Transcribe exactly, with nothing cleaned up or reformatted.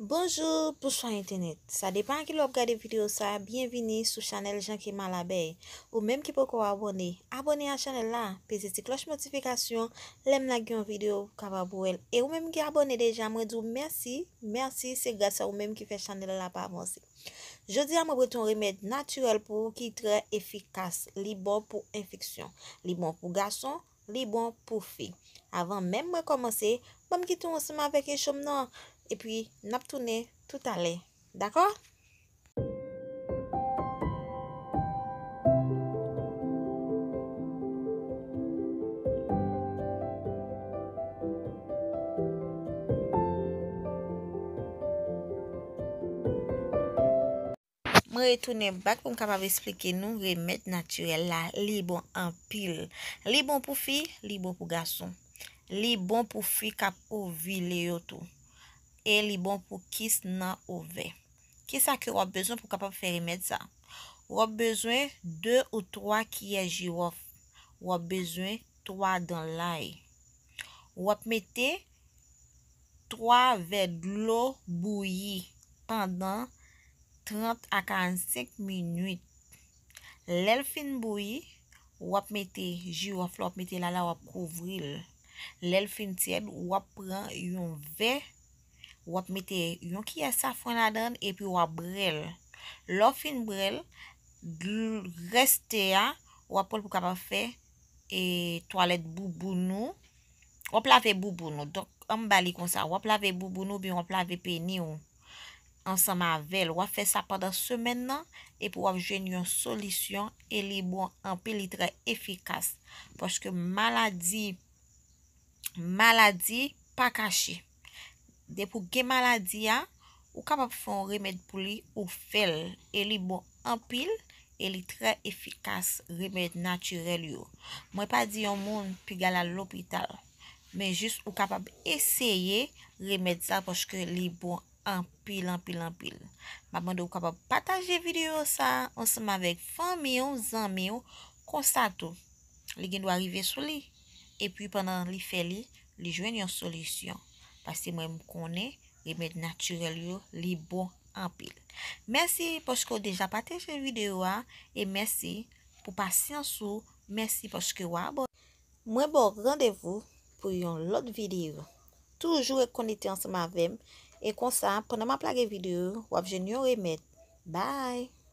Bonjou, bonswa entènèt. Sa depann a kilè w ap gade videyo sa, byenvini sou chanèl Janke Malabèy. Ou menm ki poko abòne, abòne a chanèl la, peze ti klòch notifikasyon, lè m lage yon videyo, ou kapab wè l. E ou menm ki abòne deja, mwen di w mèsi, mèsi, se gras a ou menm ki fè chanèl la ap avanse. Jodi a, mwen pote yon remèd natirèl pou ou ki trè efikas. Li bon pou enfeksyon. Li bon pou gason, li bon pou fi. Avan menm mwen kòmanse, ban m kite w ansanm avèk echo m nan, epi n ap tounen toutalè. Dakò? Mwen retounen back pou m kapab esplike nou remèd natirèl la. Li bon anpil. Li bon pou fi, li bon pou gason. Li bon pou fi k ap ovile yo tou. E li bon pou kis nan ovè. Kisa ke w ap bezwen pou w kapab fè remèd sa? W ap bezwen de ou twa kiyè jiwòf. W ap bezwen twa dan lay. W ap mete twa vè dlo bouyi pandan trant a karannsenk minit. Lè l fin bouyi, w ap mete jiwòf la, w ap mete l la, w ap kouvri l. Lè l fin tyèd, w ap pran yon vè, w ap mete yon kiyè safran ladan l, epi w ap brè l. Lè w fin brè l, dl-, rèste a, w ap pran l pou w kapab fè e twalèt bouboun ou. W ap lave bouboun ou. Donk, ann ba li konsa. W ap lave bouboun ou oubyen w ap lave peni w ansanm avè l. W ap fè sa pandan semèn nan, epi w ap jwenn yon solisyon, e li bon anpil, li trè efikas. Paske maladi, maladi pa kache. Depi w gen maladi a, ou kapab fè yon remèd pou li, ou fè l. E li bon anpil, e li trè efikas, remèd natirèl yo. Mwen pa di yon moun piga l al lopital, men jis ou kapab eseye remèd sa paske li bon anpil, anpil, anpil. M ap mande w kapab pataje videyo sa ansanm avèk fanmi w, zanmi w, konsa tou, li gen dwa rive sou li. Epi pandan li fè li, li jwenn yon solisyon. Paske mwen m konnen remèd natirèl yo, li bon anpil. Mèsi paske w deja pataje videyo a e mèsi pou pasyans ou. Mèsi paske w abòne. Mwen ba w randevou pou yon lòt videyo. Toujou ret konekte ansanm avè m. E konsa, pandan m ap lage videyo, w ap jwenn yon remèd. Bye!